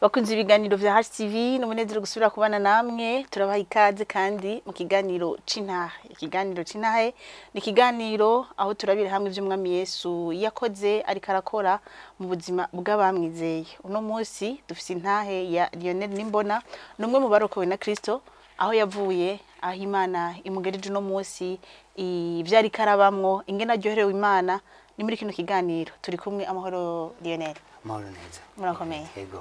Bakunze ibiganiro vya HTV, n'umunezero gusubira kubana namwe. Turabaha ikaze kandi mu kiganiro c'intahe. Ikiganiro c'intahe ni ikiganiro aho turabira hamwe ivy'Umwami Yesu yakoze, ariko arakora mu buzima bw'abamwizeye. Uno munsi dufise intahe ya Lionel Nimbona, ni umwe mu barokowe na Kristo, aho yavuye, aho Imana imugereje uno munsi, ivyo ariko arabamwo, ingene aryoherewe Imana. Ni muri kino kiganiro turi kumwe. Amahoro, Lionel? Amahoro neza. Murakomeye? Yego,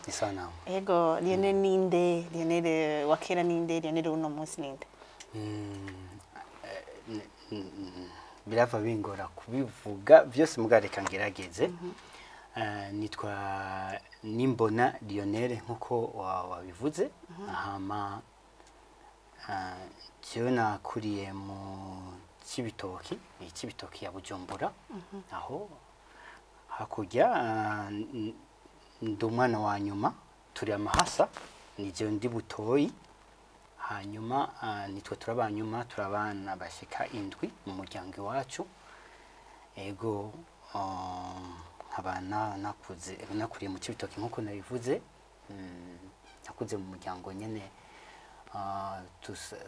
ni sawa nawe? Ego. Lionel ninde? Lionel wa kera ninde? Lionel uno munsi ninde? Birava bingora kubivuga byose, muga reka ngerageze. Nitwa Nimbona Lionel nkuko wabivuze. Hama jewe nakuriye mu Cibitoki, ni Cibitoki ya Bujumbura, aho hakurya. Ndi umwana wa nyuma, turi amahasa, ni jewe ndi butoyi. Hanyuma nitwe turabanyuma, turabana bashika 7 mu muryango iwacu. Ego, nkaba nakuze, nakuriye mu Cibitoki nkuko nabivuze. Nakuze mu muryango nyene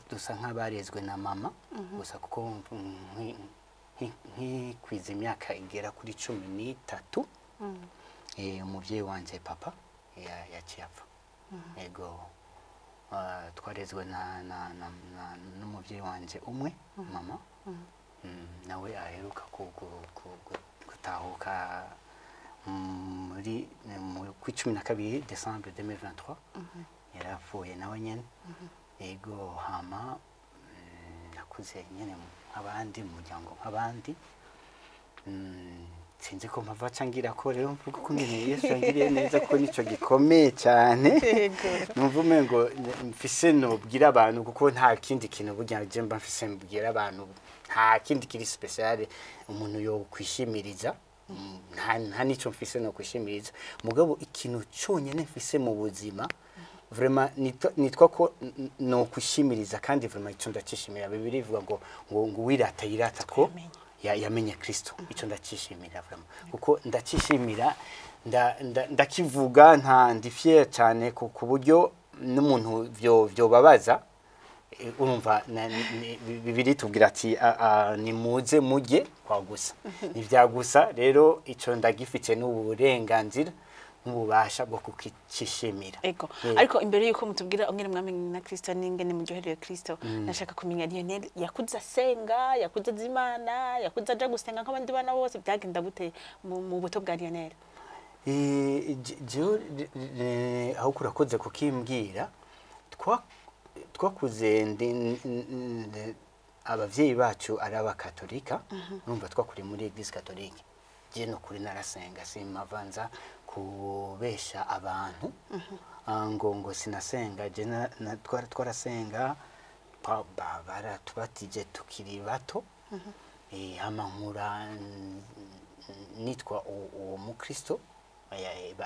dusa nk'abarezwe na mama gusa, kuko nkikwiza imyaka igera kuri 13, umuvyeyi wanje papa yaciye apfa. Ego, twarezwe na n'umuvyeyi wanje umwe, mama. Nawe aheruka gutahuka muri ku 12 décembre 2023, yarapfuye nawe nyene. Ego, hama nakuze nyene nk'abandi, mu muryango nk'abandi. Sinzi ko mpava cangira ko rero mvuga ko ngene Yesu yangiriye neza, ko nico gikomeye cyane. Numva umengo mfise nobwira abantu, kuko nta kindi kintu burya je mba mfise mbwira abantu, nta kindi kiri spécial umuntu yo kwishimiriza. Nta nico mfise no kwishimiriza, mugabo ikintu cyonyine mfise mu buzima vraiment nitwa ko no kwishimiriza, kandi vraiment ico ndacishimira. Bibiliya ivuga ngo wirata yirata ko Yamenye. Yamenye Kristo. Ico ndacishimira vraiment, kuko ndacishimira, ndakivuga, nta ndi fier cyane ku buryo n'umuntu vyo babaza. Urumva Bibiliya itubwira ati nimuze mujye kwa gusa ni vya gusa. Rero ico ndagifite n'uburenganzira n'ububasha bwo kukicishimira. Ego. Ariko imbere yuko mutubwira ongere mwamenye na Kristo n'ingene muryoherewe Kristo, nashaka kumenya: Lionel yakuze asenga, yakuze azi Imana, yakuze aja gusenga nk'abandi bana bose? Byagenda gute mu buto bwa Lionel? Jewe aho kurakoze kukimbwira, twakuze abavyeyi bacu ari abakatolika. Urumva twakuriye muri église catholique. Je no kuri narasenga, simavanza kubesha abantu ngo sinasenga. Je twarasenga, baratubatije tukiri bato. Hama nkura nitwa uwo mukristo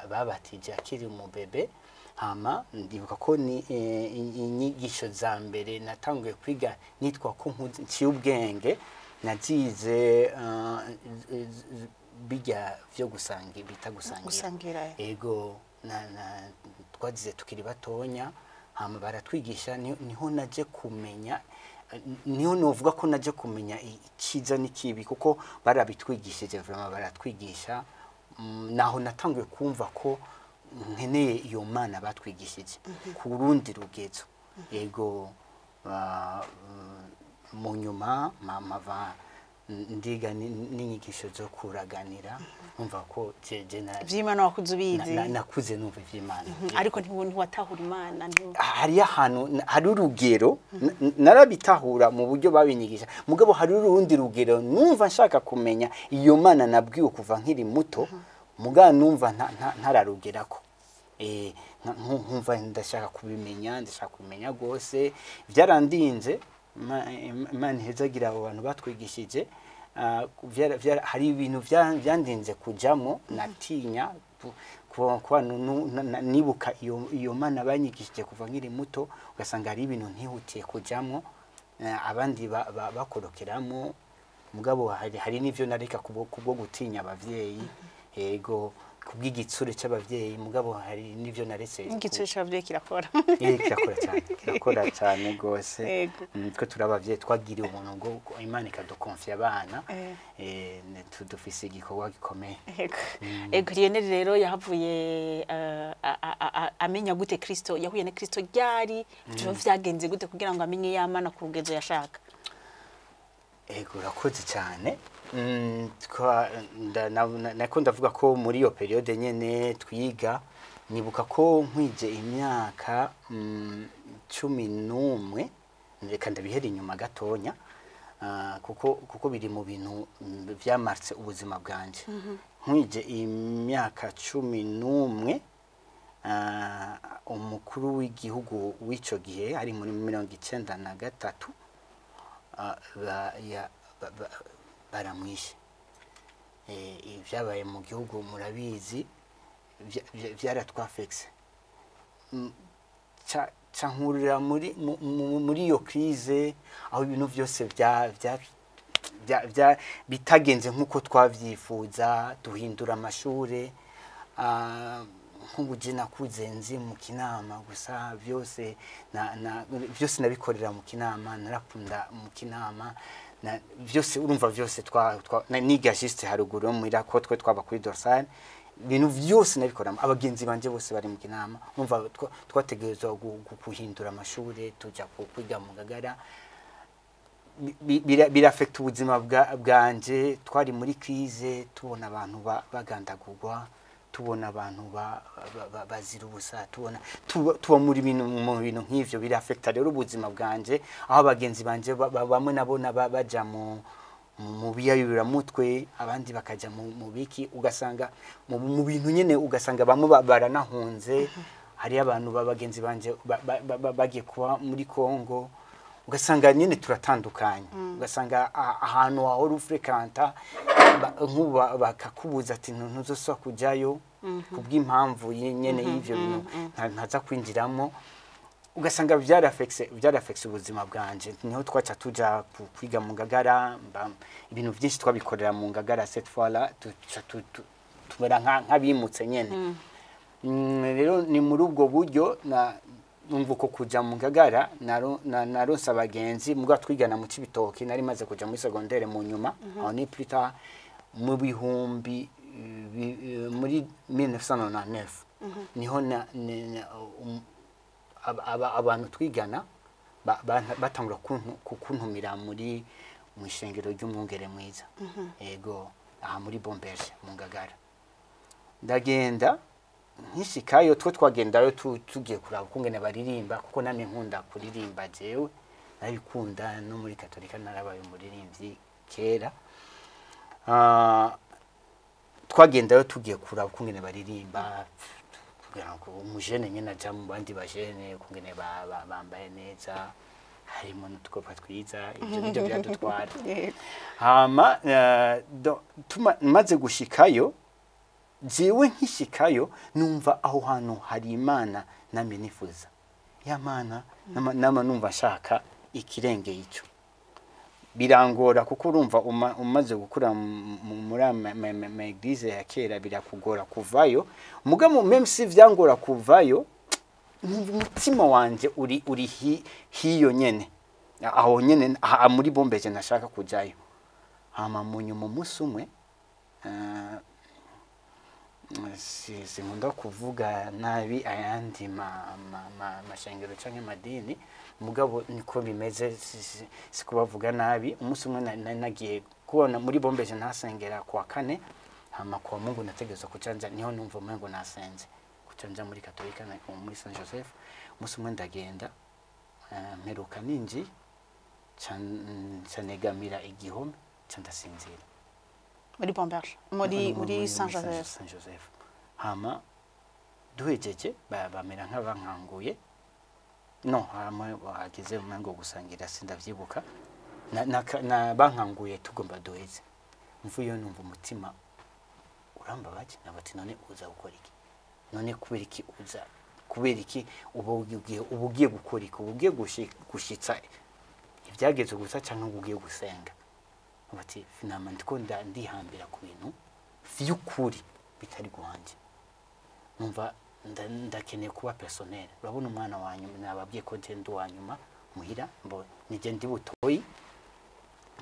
babatije akiri umubebe. Hama ndibuka ko ni inyigisho za mbere natanguye kwiga nitwa ko nciye ubwenge, nazize bijya vyo gusanga, bita gusangira. Gusangira. Ego, na twagize tukiri batonya, hama baratwigisha. Niho naje kumenya, niho novuga ko naje kumenya icyiza n'ikibi, kuko barabitwigishije vraiment, baratwigisha. Naho natanguye kumva ko nkeneye iyo Mana batwigishije ku rundi rugezo. Yego, mu nyuma mava ndiga n'inyigisho zo kuraganira, numva ko je Ivy'Imana wakuze ubizi? Nakuze numva ivy'Imana. Ariko ntiwatahura Imana? Hariyo ahantu hari urugero narabitahura mu buryo babinyigisha, mugabo hari urundi rugero numva nshaka kumenya iyo Mana nabwiwe kuva nkiri muto, mugabo numva ntararugerako. Nkumva ndashaka kubimenya, ndashaka kubimenya rwose. Byarandinze. Imana ihezagira abo bantu batwigishije. Hari ibintu vyandinze kujamo, natinya kuba nibuka iyo Mana banyigishije kuva nkiri muto, ugasanga hari ibintu ntihutiye kujamo, abandi bakorokeramo. Mugabo hari n'ivyo nareka kubwo gutinya abavyeyi. Yego. Kubw'igitsure c'abavyeyi, mugabo hari n'ivyo naretse. Igitsure c'abavyeyi kirakora. Kirakora cyane, kirakora cyane rwose. Twe turi abavyeyi twagiriye ubuntu ngo Imana ikadukonfya abana. Dufise igikorwa gikomeye. Ego, Lionel rero yahavuye amenya gute Kristo? Yahuye na Kristo ryari? Vyo vyagenze gute kugira ngo amenye yamana ku rugezo yashaka? Ego, urakoze cyane. Nako ndavuga ko muri iyo période nyene twiga, nibuka ko nkwije imyaka 11, reka ndabihera inyuma gatonya, kuko biri mu bintu vyamartse ubuzima bwanje. Nkwije imyaka 11, umukuru w'igihugu w'ico gihe, ari muri 93, baramwishe. Ibyabaye mu gihugu murabizi, vyaratwafekise. Ca nkurira muri iyo crise aho ibintu byose vya vya vya- vya bitagenze nk'uko twavyifuza, duhindura amashure. Nk'ubu je nakuze nzi mu Kinama gusa, byose na byose nabikorera mu Kinama, narakunda mu Kinama na byose, urumva byose niga juste haruguru yo muhira, ko twe twaba kuri Dorsal. Ibintu byose nabikoramo, abagenzi banje bose bari mu Kinama. Urumva twategerezwa guhindura amashure, tuja kwiga mu Ngagara. Birafekta ubuzima bwanje. Twari muri crise, tubona abantu bagandagurwa, tubona abantu bazira ubusa, tubona tuba muri bintu mu bintu nk'ivyo. Birafekta rero ubuzima bwanje, aho abagenzi banje bamwe nabona baja mu biyayuramutwe, abandi bakaja mu biki, ugasanga mu bintu nyene, ugasanga bamwe baranahunze. Hariyo abantu bagenzi banje bagiye kuba muri Kongo, ugasanga nyine turatandukanye, ugasanga ahantu wahora ufrekanta nk'ubu bakakubuza ati ntuzosubira kujyayo kubw'impamvu nyene y'ivyo bintu ntaza kwinjiramo. Ugasanga byarafekse ubuzima bwanje. Niho twaca tuja kwiga mu Ngagara. Ibintu byinshi twabikorera mu Ngagara. Cette fois là tuca tumera nk'abimutse nyene. Rero ni muri ubwo buryo na numva uko kuja mu Ngagara naronse abagenzi mugabo twigana mu Cibitoki. Nari maze kuja muri secondaire mu nyuma, aho ni plus tard mu bihumbi muri 1999, niho abantu twigana batangura kuntumira mu ishengero ry'Umwungere Mwiza, yego, aha muri Bomberge mu Ngagara. Ndagenda, nkishikayo twe twagendayo tugiye kuraba ukungene baririmba, kuko namye nkunda kuririmba jewe, nabikunda no muri Katolika, narabaye umuririmbyi kera. Twagendayo tugiye kuraba ukungene baririmba, kugira ngo umujene nyene aja mu bandi bajene, ukungene bambaye neza, harimo n'udukopa twiza. Ivyo nivyo vyadutwara. Hama maze gushikayo, jewe nkishikayo numva aho hantu hari Imana namye nifuza, ya Mana nama numva nshaka ikirengeye ico. Birangora kuko urumva umaze gukura muri ama église ya kera, birakugora kuvayo. Mugabo même si vyangora kuvayo, numva umutima wanje uri hiyo nyene, aho nyene muri Bombeje, nashaka kujayo. Hama mu nyuma umunsi umwe, sinkunda kuvuga nabi ayandi mashengero canke amadini, mugabo niko bimeze, si kubavuga nabi. Umunsi umwe nagiye kubona muri Bombeje, ntasengera kuwa kane, hama kuwa Mungu nategerezwa kucanja. Niho numva umengo nasenze kucanja muri Katolika na muri Saint Joseph. Umunsi umwe ndagenda, mperuka ninji ca negamira igihome, ca ndasinzira. Muri Bomberge, muri Saint Joseph? Saint Joseph. Hama duhejeje bamera nk'abankanguye, no hama hageze umengo gusangira, sindavyibuka, na bankanguye tugomba duheze. Mvuyeyo numva umutima urambabaje, nabati: "None uza gukora iki? None kubera iki uza? Kubera iki uba ugiye gukora iki? Uba ugiye gushitsa ibyageze gusa cyangwa uba ugiye gusenga?" Bati: "Finalement ndiko ndihambira ku bintu vy'ukuri." Bitari guhanje, numva ndakeneye kuba personnel. Urabona, umwana wa nyuma, nababwiye ko je ndi uwa nyuma muhira, mbo nije ndi butoyi,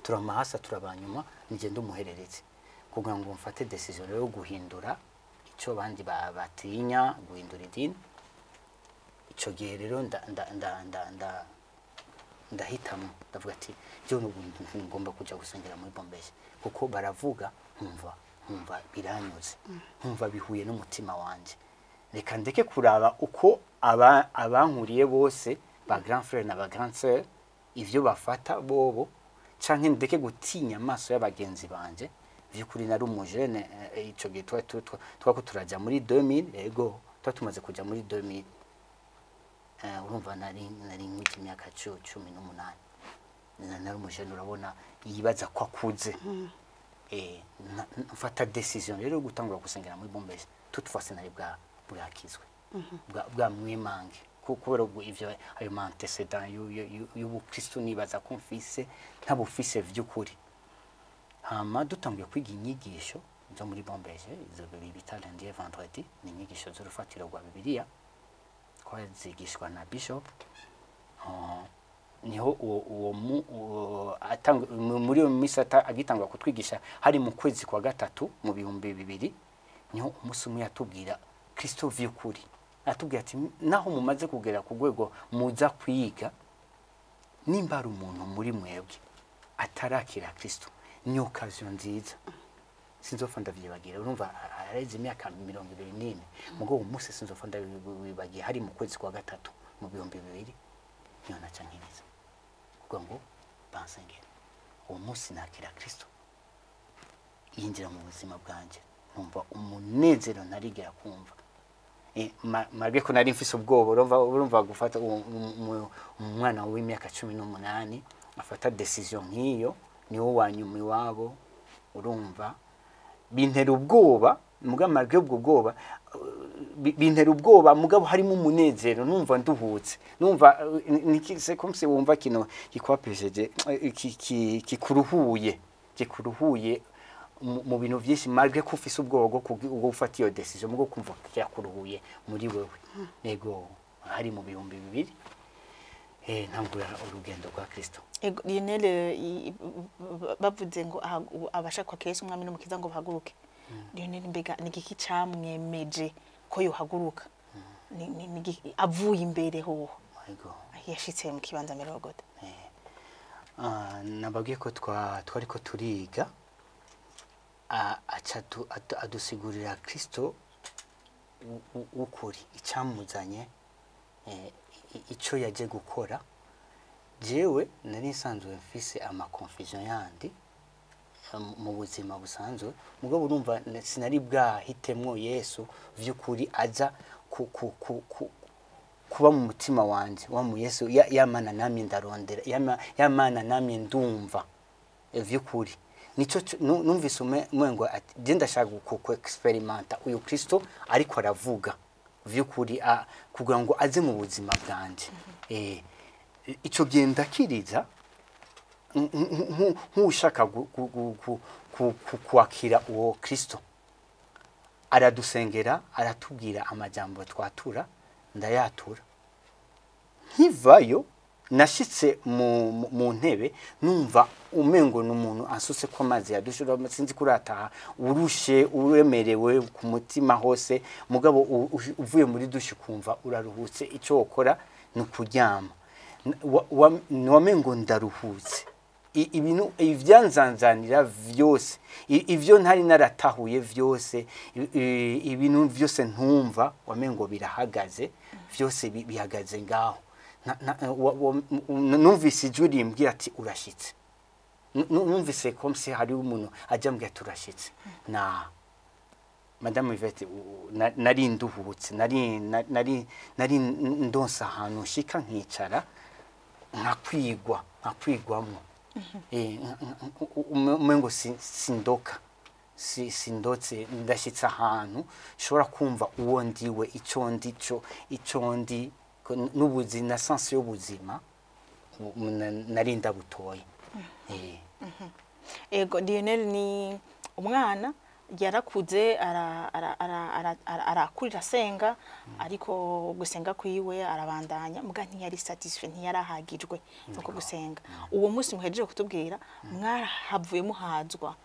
turamahasa, turabanyuma, nije ndi umuhererezi. Kugira ngo mfate décision rero yo guhindura icyo abandi batinya, guhindura idini, ico gihe rero ndahitamo, ndavuga ati: "Jewe n'ubu ngomba kuja gusengera muri Bombeshe, kuko baravuga nkumva biranyuze, nkumva bihuye n'umutima wanje. Reka ndeke kuraba uko abankuriye bose, ba grand frère na ba grand sœur, ivyo bafata bobo, canke ndeke gutinya amaso y'abagenzi banje." Vy'ukuri nari umujene ico gihe, twako turaja muri 2000. Ego, twari tumaze kuja muri 2000. Urumva nari nk'iki, imyaka 18. Nari umujene, urabona, yibaza ko akuze. Mfata décision rero yo gutangura gusengera muri Bombeshe. Toutefois sinari bwakizwe bwa mwimange, kubera ubwo ivyo ayo ma antécédents y'ubukristo nibaza ko mfise ntabufise vy'ukuri. Hama dutanguye kwiga inyigisho zo muri Bombeje, izo bita lundi et vendredi, ni inyigisho z'urufatiro rwa Bibiliya, twazigishwa na bishop. Niho uwo muri iyo minsi agitangura kutwigisha, hari mu kwezi kwa gatatu mu 2000, niho umunsi umwe yatubwira Kristo vy'ukuri. Atubwira ati: "Naho mumaze kugera ku rwego muza kwiga, nimba ari umuntu muri mwebwe atarakira Kristo, ni occasion nziza." Sinzopfa ndavyibagira. Urumva, areze imyaka 24, mugo uwo munsi sinzopfa ndabibagiye. Hari mu kwezi kwa gatatu mu 2000, niho naca nkiriza kugira ngo bansengere. Uwo munsi nakira Kristo, yinjira mu buzima bwanje, numva umunezero ntarigera kumva. Malgré ko nari mfise ubwoba. Urumva gufata umwana w'imyaka 18 afata décision nk'iyo, niwo wa nyuma iwabo, urumva bintera ubwoba. Mugabo malgré ubwo bwoba, bintera ubwoba, mugabo harimo umunezero, numva nduhutse, numva c'est comme si wumva kino kikwapesheje, kikuruhuye mu bintu byinshi, malgré ko ufise ubwoba bwo gufata iyo décision, bwo kumva cyakuruhuye muri wewe. Yego, hari mu 2000, ntangura urugendo rwa Kristo. Ego, Lionel, bavuze ngo abashaka kwakira Yesu umwami n'umukiza ngo bahaguruke. Lionel, mbega ni igiki camwemeje ko yohaguruka? Avuye imbere hoho, yashitse mu kibanza Mirogota? Ah, nababwiye ko twariko turiga, aca adusigurira Kristo w'ukuri, icyamuzanye, ico yaje gukora. Jewe nari nsanzwe mfise ama confusion yandi mu buzima busanzwe, mugabo urumva sinari bwahitemwo Yesu vy'ukuri aza kuba mu mutima wanje, wa mu Yesu yamana namye ndarondera, yamana namye ndumva. Vy'ukuri nico numvise umengo ati je ndashaka ku expérimenta uyu Kristo ariko aravuga vy'ukuri, kugira ngo aze mu buzima bwanje. Ico gihe ndakiriza nk'ushaka kwakira uwo Kristo. Aradusengera, aratubwira amajambo twatura, ndayatura. Nkivayo, nashitse mu ntebe, numva umengo ni umuntu ansutse ko amazi yadushe. Sinzi kurataha urushe, uremerewe ku mutima hose, mugabo uvuye muri douche kumva uraruhutse, icyo wokora ni ukuryama. Wamengo ndaruhutse. Ibintu ivyanzanzanira vyose, ivyo ntari naratahuye vyose, ibintu vyose ntumva, wamengo birahagaze vyose, bihagaze ngaho. Numvise ijwi rimbwira ati: "Urashitse." Numvise comme si hari umuntu ajya ambwira ati: "Urashitse." Na Madame Yvette, nari nduhutse, nari ndonsa ahantu nshika nkicara, nkakwigwamwo. Umengo sindoka, sindotse, ndashyitse ahantu nshobora kumva uwo ndiwe, icyo ndi cyo, icyo ndi n'ubuzima na sens y'ubuzima nari ndabutoye. Ego, Lionel ni umwana. Yarakuze, arakurira asenga, ariko gusenga kwiwe arabandanya, muga ntiyari satisfait, ntiyarahagijwe nuko gusenga. Uwo munsi muhejeje kutubwira, mwarahavuye muhazwa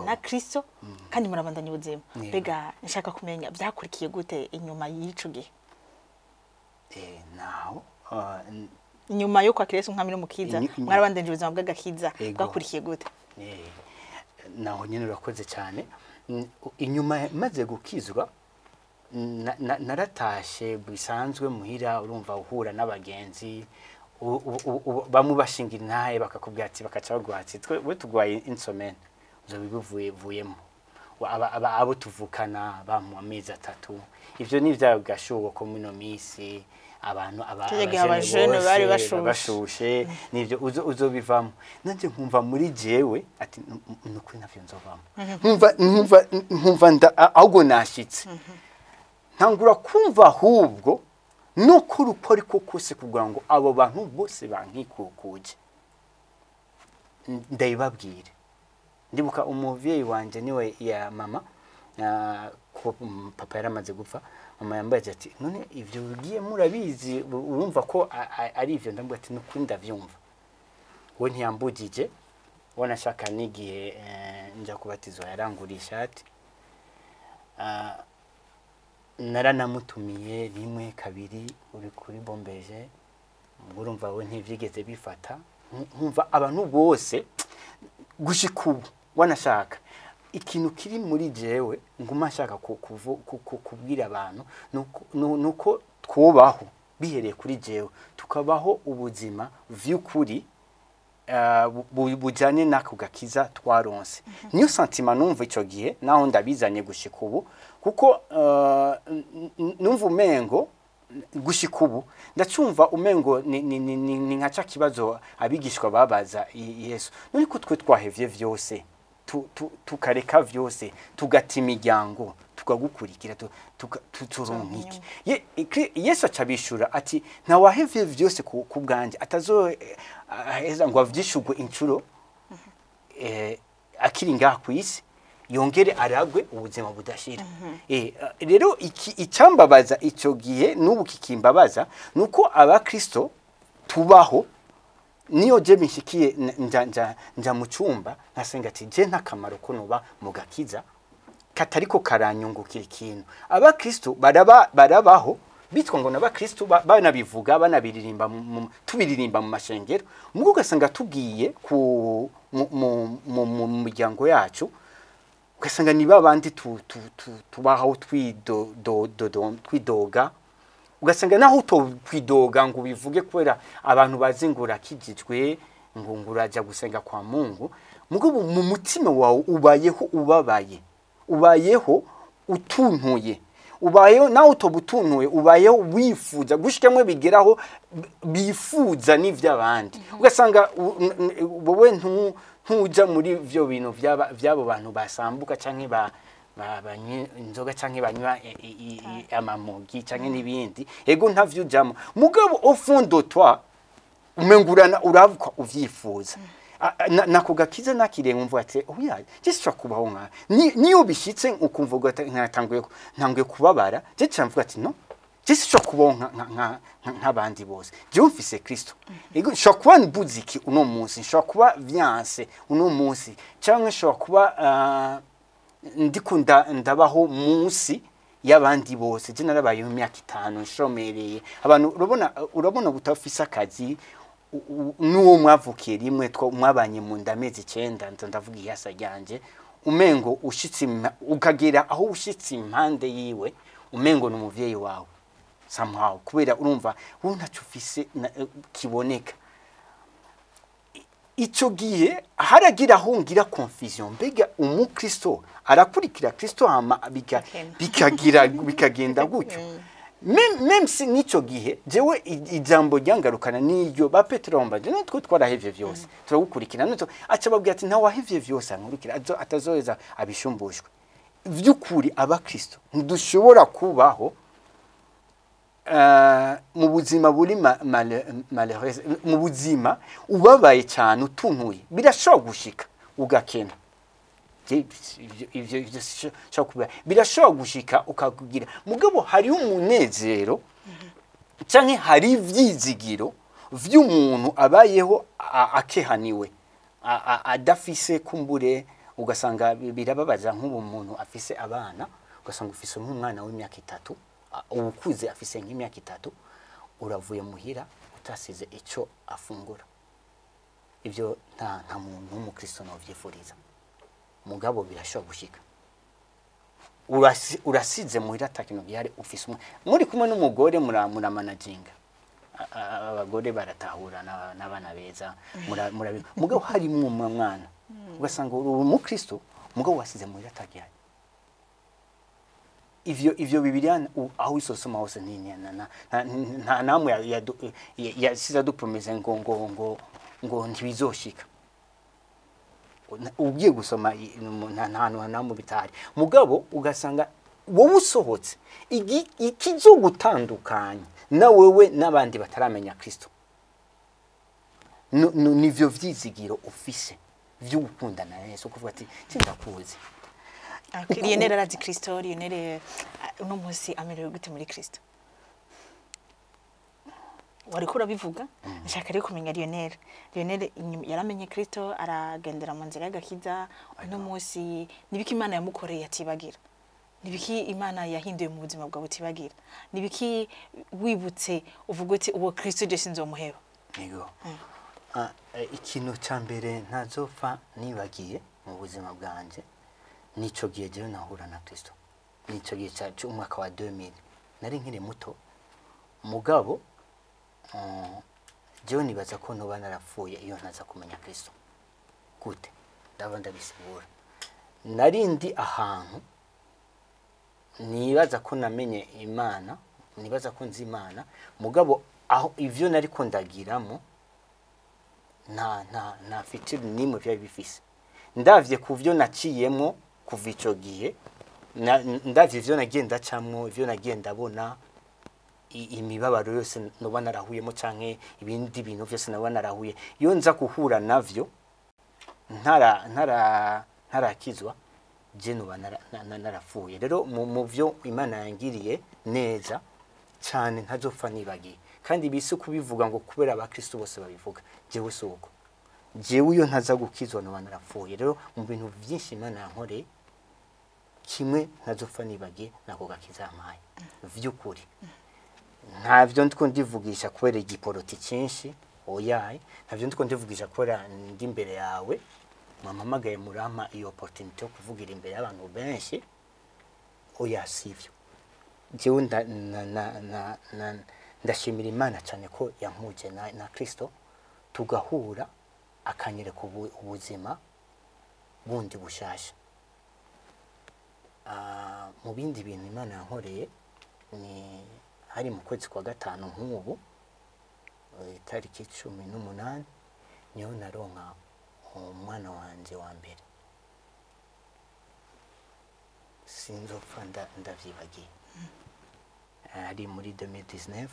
na Kristo kandi murabandanya ubuzima. Mbega nshaka kumenya byakurikiye gute inyuma y'ico gihe? Naho Inyuma yo kwakira Yesu nk'Umwami n'Umukiza, mwarabandanyije ubuzima bw'agakiza, bwakurikiye gute? Naho nyine urakoze cyane. Inyuma maze gukizwa, naratashe bisanzwe muhira. Urumva uhura n'abagenzi, bamwe bashingira intahe, bakakubwira ati, bakaca baguha ati: "Twe we tugwaye insomene, uzoba vuyemo." Abo tuvukana bamuha amezi 3. Ivyo ni vya gashuho ko mino misi abantu Kirya gihe abajene abajene bari bose bashushe. Bashushe, nivyo uzobivamo. Nanje nkumva muri jewe ati: "Nukuri navyo nzovamo." Nkumva ahubwo nashitse, ntangura kumva ahubwo nukuri uko ariko kose kugira ngo abo bantu bose bankikukuje ndabibabwire. Ndibuka umuvyeyi wanje, niwe ya mama, ko papa yaramaze gupfa. Mama yambaye ati: "None ivyo ugiye murabizi, urumva ko ari ivyo?" Ndamubwira ati: "Nukuri ndavyumva." We ntiyambujije, wanashaka n'igihe nja kubatizwa yaranguriye ishati. Naranamutumiye rimwe, kabiri, uri kuri bombeje. Urumva we ntivyigeze bifata. Nkumva abantu bose gushika ubu, wanashaka ikintu kiri muri jewe nguma nshaka kubwira abantu nuko twubaho bihereye kuri jewe, tukabaho ubuzima vy'ukuri bujanye n'ako gakiza twaronse. Niyo sentiment numva ico gihe, naho ndabizanye gushika ubu, kuko numva umengo gushika ubu ndacumva umengo ni nka ca kibazo abigishwa babaza Yesu: "None ko twe twahevye vyose, tukareka vyose, tugata imiryango, tukagukurikira, turonka iki?" Yesu aca abishura ati: "Ntawahevye vyose ku bwanjye atazo aheza ngo avyishurwe incuro akiri ngaha ku isi, yongere aragwe ubuzima budashira." Rero iki icyambabaza icyo gihe n'ubu kikimbabaza nuko abakristo tubaho, niyo je bishikiye nja mu cyumba nkasenga ati: "Je nta kamaro ko noba mu gakiza katariko karanyungukira ikintu." Abakristo barabaho bitwa ngo n'abakristo, banabivuga, banabiririmba, tubiririmba mu mashengero, mugo ugasanga tugiye ku mu miryango yacu, ugasanga ni babandi tubaho twidoga. Ugasanga naho utokwidoga ngo ubivuge kubera abantu bazi ngo urakijijwe, ngo uraja gusenga kwa Mungu, mugabo mu mutima wawe ubayeho ubabaye, ubayeho utuntuye, ubayeho nawe utoba utuntuye, ubayeho wifuza gushikamwe bigeraho bifuza n'ivy'abandi. Ugasanga wowe ntuja muri vyo bintu vy'abo bantu basambuka canke banywa inzoga canke banywa amamogi canke n'ibindi. Ego, ntavyo ujamo, mugabo au fond de toi umengurana uravuka uvyifuza. Nako gakiza nakiriye nkumva ati: "Oya, je sinshobora kubaho nka niyo bishitse." Ukumva ntanguye kubabara, je nca ati: "No, je sinshobora kubaho nk'abandi bose. Jewe mfise Kristo. Ego, nshobora kuba mbuze iki uno munsi, nshobora kuba vyanse uno munsi, canke nshobora kuba ndiko ndabaho munsi y'abandi bose. Je narabayeho imyaka 5 nshomereye abantu." Urabona utafise akazi, n'uwo mwavukiye rimwe, two mwabanye mu nda amezi 9, nza ndavuga ihasa ryanje, umengo ushitse ukagera aho ushitse impande yiwe umengo ni umuvyeyi wawe somehow, kubera urumva wowe ntacyo ufise kiboneka. Ico gihe haragira aho ngira confusion: mbega umukristo arakurikira Kristo hama Akena. bikagira bikagenda gutyo? Même si n'ico gihe jewe ijambo ryangarukana n'iryo ba Petero bambaje: "Natwe twarahevye vyose turagukurikira." Natwe aca babwira ati: "Ntawahevye vyose ankurikira atazoheza abishumbushwe." Vy'ukuri abakristo ntidushobora kubaho mu buzima buri malheureuse, mu buzima ubabaye cyane, utuntuye. Birashobora gushika ugakena. Ivyo sinshobora kubiha. Birashobora gushika ukakugira, mugabo hariho umunezero canke hari ivyizigiro vy'umuntu abayeho akehaniwe, adafise kumbure. Ugasanga birababaza nk'ubu muntu afise abana, ugasanga ufise nk'umwana w'imyaka 3, uwukuze afise nk'imyaka 3, uravuye muhira utasize ico afungura. Ivyo nta muntu w'umukristo novyifuriza, mugabo birashobora gushika. Urasize muhira ata kintu gihari, ufise umwe muri kumwe n'umugore, muramanaginga. Abagore baratahura n'abana beza, mugabo harimwo umwana, ugasanga uri umukristo mugabo wasize muhira atagihari. Ivyo Bibiliya aho isosoma hose nta namwe yasize adupromese ngo ntibizoshika. Ugiye gusoma nta hantu namwe bitari, mugabo ugasanga wowe usohotse, ikizogutandukanya na wewe n'abandi bataramenya Kristo nivyo vyizigiro ufise vyo gukundana na Yesu, kuvuga ati sindakuzi. Lionel arazi Kristo. Lionel uno munsi amerewe gute muri Kristo? Wariko urabivuga, nshaka rero kumenya Lionel. Lionel yaramenye Kristo, aragendera mu nzira y'agakiza. Uno munsi nibiki Imana yamukoreye atibagira? Nibiki Imana yahinduye mu buzima bwawe utibagira? Nibiki wibutse uvuga uti uwo Kristo je sinzomuheba? Yego. Ikintu ca mbere ntazopfa nibagiye mu buzima bwanje nico gihe jewe nahura na Kristo, nico gihe c'umwaka wa 2000. Nari nkiri muto, mugabo jewe nibaza ko noba narapfuye iyo ntaza kumenya Kristo. Gute? Ndaba ndabisigura. Nari ndi ahantu nibaza ko namenye Imana, nibaza ko nzi Imana, mugabo aho ivyo nariko ndagiramo nta future nimwe vyari bifise. Ndavye ku vyo naciyemwo kuva ico gihe, ndavye ivyo nagiye ndacamwo, ivyo nagiye ndabona, imibabaro yose noba narahuyemo canke ibindi bintu vyose noba narahuye, iyo nza guhura navyo ntarakizwa, je noba narapfuye. Rero mu vyo Imana yangiriye neza cane ntazopfa nibagiye, kandi bisi kubivuga ngo kubera abakristo bose babivuga, jewe si uko. Jewe iyo ntaza gukizwa noba narapfuye. Rero mu bintu vyinshi Imana yankoreye, kimwe ntazopfa nibagiye nako gakiza yampaye vy'ukuri. Ntavyo ndiko ndivugisha kubera igiporoti cyinshi, oyaye. Ntavyo ndiko ndivugisha kubera ndi imbere yawe, mwampamagaye murampa iyo opportunity yo kuvugira imbere y'abantu benshi, oya, sivyo. Jewe ndashimira Imana cyane ko yampuje na Kristo, tugahura, akanyereka ubuzima bundi bushasha. Mu bindi bintu Imana yankoreye ni hari mu kwezi kwa gatanu nk'ubu, itariki 18, niho naronka umwana wanje wa mbere. Sinzopfa ndavyibagiye. Ari muri 2019,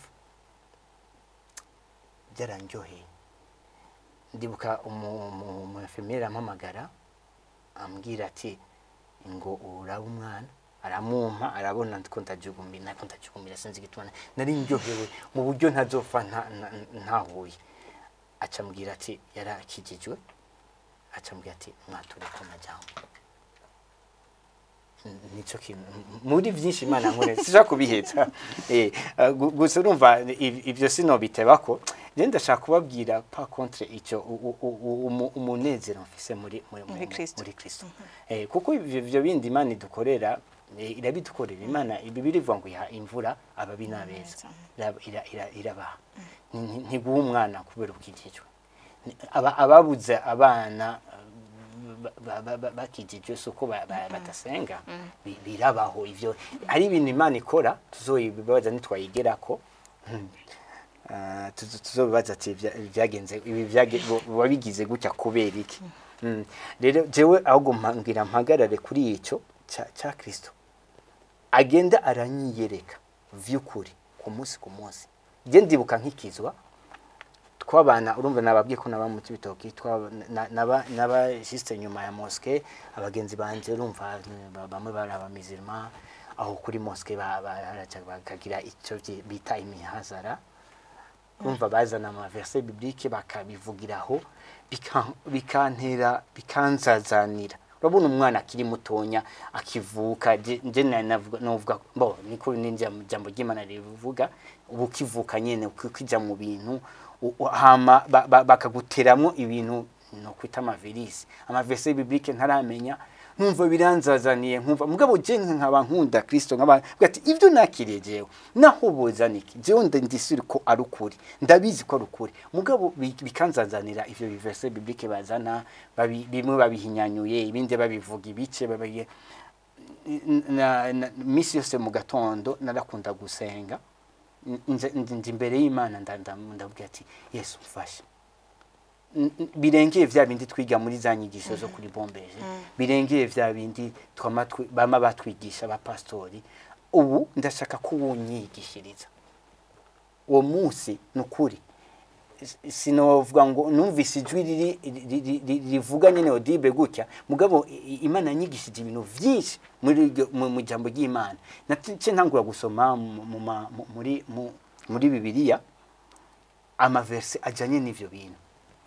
byaranryoheye. Ndibuka umu infirmière ampamagara ambwira ati ngo urabe umwana, aramumpa, arabona ndiko ndajugumira, nako ndajugumira, sinzi igituma nari ndyohewe mu buryo ntazopfa ntahuye. Aca ambwira ati yarakijijwe, aca ambwira ati mwatureko amajambo. Nico kintu muri vyinshi Imana nkorera sishaka kubiheza. Gusa urumva ivyo sinobitebako. Je ndashaka kubabwira par contre ico umunezero mfise muri Muri Kristo. Muri Kristo. Kuko ivyo bindi Imana idukorera, irabidukorera. Imana Bibiliya ivuga ngo iha imvura ababi n'abeza. Irabaha. Ntiguha umwana kubera ukijijwe. Ababuze abana bakijijwe si uko badasenga. Birabaho ivyo. Hari ibintu Imana ikora tuzobibaza nitwayigerako. Tuzobibaza ati vyagenze ibi, wabigize gutya kubera iki? Rero jewe ahubwo ngira mpagarare kuri ico ca Kristo agenda aranyiyereka vy'ukuri ku munsi ku munsi. Je ndibuka nkikizwa. Twabana, urumva nababwiye ko naba mu Cibitoki, naba juste nyuma ya mosquée. Abagenzi banje, urumva, bamwe bari abamizirima aho kuri mosquée, baraca bakagira icyo bita imihazara. Urumva, bazana ama verset biblique bakabivugiraho, bikantera, bikanzazanira. Urabona umwana akiri mutonya akivuka, je novuga bo niko ninjya mu jambo ry'Imana rivuga, ubu ukivuka nyene ukija mu bintu, hama bakaguteramwo ibintu no kwita amavirisi, ama verset biblique ntaramenya, nkumva biranzazaniye, nkumva mugabo je nkaba nkunda Kristo, nkaba mvuga ati ibyo nakiriye jewe naho bozana iki, jewe ndisuri ko ari ukuri, ndabizi ko ari ukuri. Mugabo bikanzazanira ivyo bi verset biblique bazana, bimwe babihinyanyuye, ibindi babivuga ibice babiye misi yose mu gatondo narakunda gusenga. Nje imbere y'Imana, ndavuga ati: "Yesu, mfashe." Birengeye vya bindi twiga muri za nyigisho zo kuri bombeje, birengeye vya bindi bama batwigisha abapastori. Ubu ndashaka ko wunyigishiriza. Uwo munsi nukuri sinovuga ngo numvise ijwi riri rivuga nyene audible gutya, mugabo Imana yanyigishije ibintu vyinshi muri mu jambo ry'Imana. Nace ntangura gusoma muri Bibiliya ama verset ajanye n'ivyo bintu.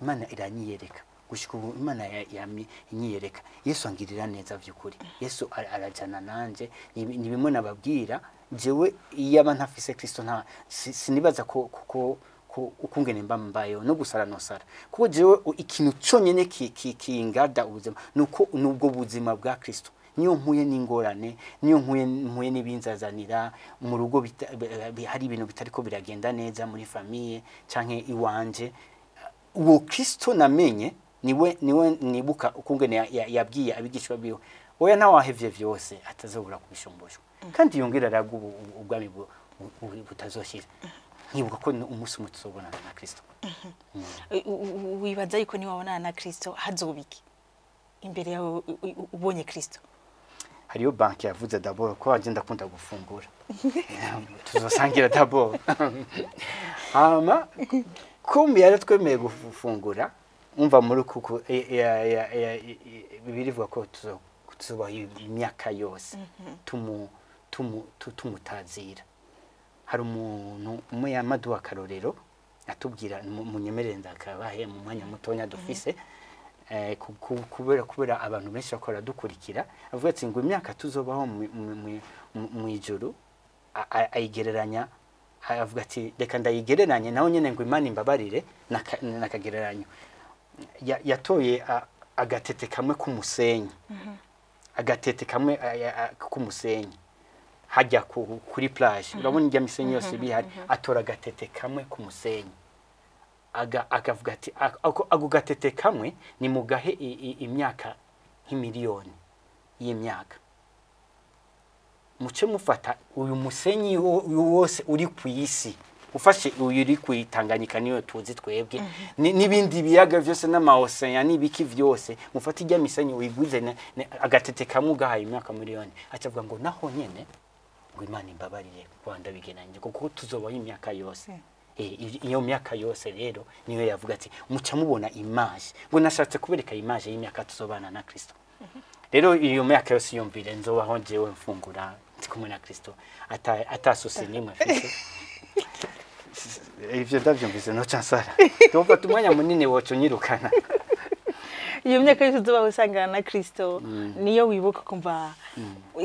Imana iranyiyereka. Gushika ubu Imana yamye inyiyereka. Yesu angirira neza vy'ukuri. Yesu arajana nanje. Ni bimwe nababwira, jewe iyaba ntafise Kristo nta sinibaza ko kuko ko ukungene mba mbayeho no gusara nosara, kuko jewe ikintu cyonyene kingada ubuzima nuko nubwo buzima bwa Kristo. Niyo mpuye n'ingorane, niyo mpuye n'ibinzazanira mu rugo, hari ibintu bitariko biragenda neza muri famille canke iwanje, uwo Kristo namenye niwe nibuka ukungene yabwiye abigishwa biwe: "Oya, ntawahevye vyose atazobura kubishomboshwa, kandi yongera araga ubwami butazoshira." Nkibuka ko umunsi umwe tuzobonana na Kristo. Wibaza yuko niwabonana na Kristo hazoba iki imbere yawe, ubonye Kristo? Hariyo banki yavuze d'abord ko agenda akunda gufungura, tuzosangira d'abord. Hama kumbi yaratwemeye gufungura. Umva, muri kuko Bibiliya ivuga ko tuzobaho imyaka yose tumutazira. Hari umuntu umwe yamaduha akarorero, atubwira, munyemerere ndakabahe mu mwanya mutonya dufise, kubera abantu benshi bakora dukurikira. Avuga ati ngo imyaka tuzobaho mu ijuru ayigereranya, avuga ati reka ndayigereranye naho nyene, ngo Imana imbabarire nakagereranyo. Yatoye agatete kamwe k'umusenyi, agatete kamwe k'umusenyi hajya kuri plage, urabona irya misenyi yose bihari, atora agatete kamwe k'umusenyi, akavuga ati ako gatete kamwe ni mugahe imyaka nk'imiliyoni y'imyaka, muce mufata uyu musenyi wose uri ku isi, ufashe uyu uri ku Tanganyika niyo tuzi twebwe, n'ibindi biyaga vyose n'ama océan n'ibiki vyose, mufate irya misenyi uyigwize agatete kamwe ugahaye imyaka miliyoni. Aca avuga ngo naho nyene ngo Imana imbabarire kuba ndabigenanye, kuko tuzobaho imyaka yose. Iyo myaka yose rero niyo yavuga ati muca mubona image, ngo nashatse kubereka image y'imyaka tuzobana na Kristo. Rero iyo myaka yose yumvire nzobaho jewe mfungura ndi kumwe na Kristo, ata souci nimwe mfise. Ivyo ndavyumvise noca nsara, tofata umwanya munini woca unyirukana. Iyo myaka yose uzoba usangana na Kristo, niyo wibuka kumva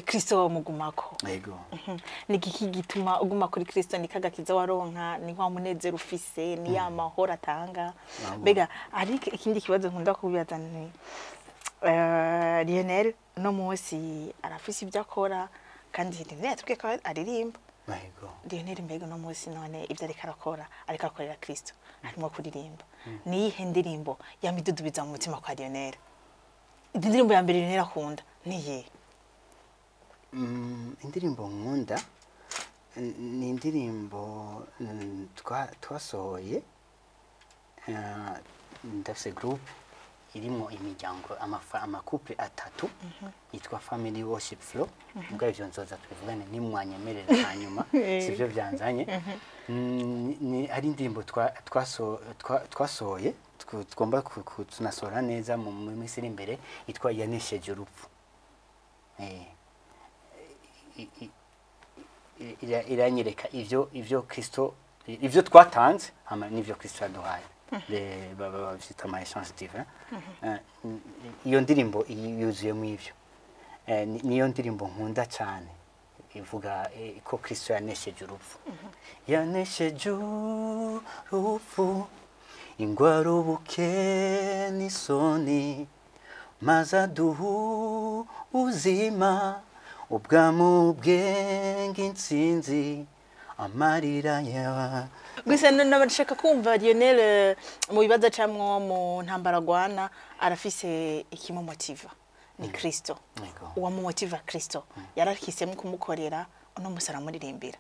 Kristo wamugumako? Yego. Ni igiki gituma uguma kuri Kristo? Ni kagakiza waronka, ni wa munezero ufise, ni ya mahoro atanga? Mbega hari ikindi kibazo nkunda kubibaza ni Lionel no munsi arafise ibyo akora, kandi Lionel yatubwiye ko aririmba. Yego. Lionel, mbega uno munsi none ibyo ariko arakora, ariko akorera Kristo, harimo kuririmba, ni iyihe ndirimbo yamidudubiza mu mutima kwa Lionel? Indirimbo ya mbere Lionel akunda ni iyihe? Indirimbo nkunda ni indirimbo twasohoye, ndafise groupe. irimo imiryango, ama couple atatu, yitwa Family Worship Flow. Ubwo ivyo nzoza tubivugane nimwanyemerera hanyuma, sivyo byanzanye. Ni ari indirimbo twasohoye, tugomba tunasohora neza mu minsi iri imbere, yitwa Yanesheje Urupfu. Iranyereka ivyo Kristo, ivyo twatanze hama n'ivyo Kristo yaduhaye. Bavyita ama échange divin. Iyo ndirimbo yuzuyemo ivyo. Niyo ndirimbo nkunda cyane, ivuga ko Kristo yanesheje urupfu. Yanesheje urupfu, ingwara, ubuke n'isoni, maze aduha ubuzima, ubwamu bwenge, intsinzi, amarira ya Gusa nabashaka kumva Lionel, mu bibazo acamwo, mu ntambara agwana, arafise ikimumotiva, ni Kristo. Uwamumotiva Kristo yarahisemo kumukorera, uno musi aramuririmbira.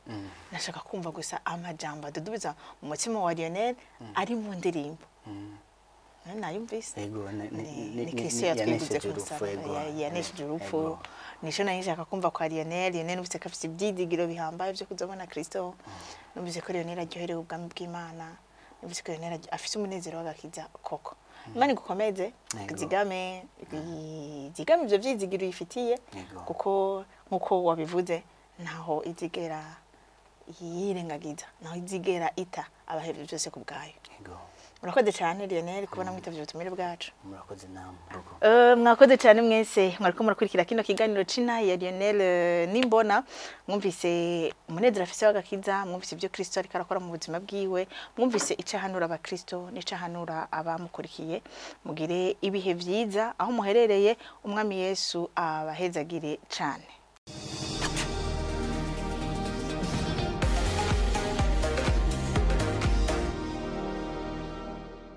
Nashaka kumva gusa amajambo adudubiza mu mutima wa Lionel ari mu ndirimbo. Nayumvise. Yego, Ni Kristo yatwiguze yanesheje ku urupfu, musaraba. Yego. Yanesheje urupfu. Nico nari nshaka kumva kwa Lionel. Lionel numvise ko afise ivyizigiro bihambaye vyo kuzobona Kristo, numvise ko Lionel aryoherewe ubwami bw'Imana, numvise ko Lionel afise umunezero w'agakiza koko. Imana igukomeze, izigame, izigame ivyo vyizigiro uyifitiye, kuko nkuko wabivuze, ntaho izigera yirengagiza, ntaho izigera ita abahevye byose ku bwayo. Murakoze cyane Lionel kubona mwitavye ubutumire bwacu. Murakoze namwe rugo. Mwakoze cyane mwese mwariko murakurikira kino kiganiro c'intahe ya Lionel Nimbona. Mwumvise umunezero afise w'agakiza, mwumvise ibyo Kristo ariko arakora mu buzima bwiwe, mwumvise ico ahanura abakristo n'ico ahanura abamukurikiye. Mugire ibihe vyiza aho muherereye, Umwami Yesu abahezagire cane.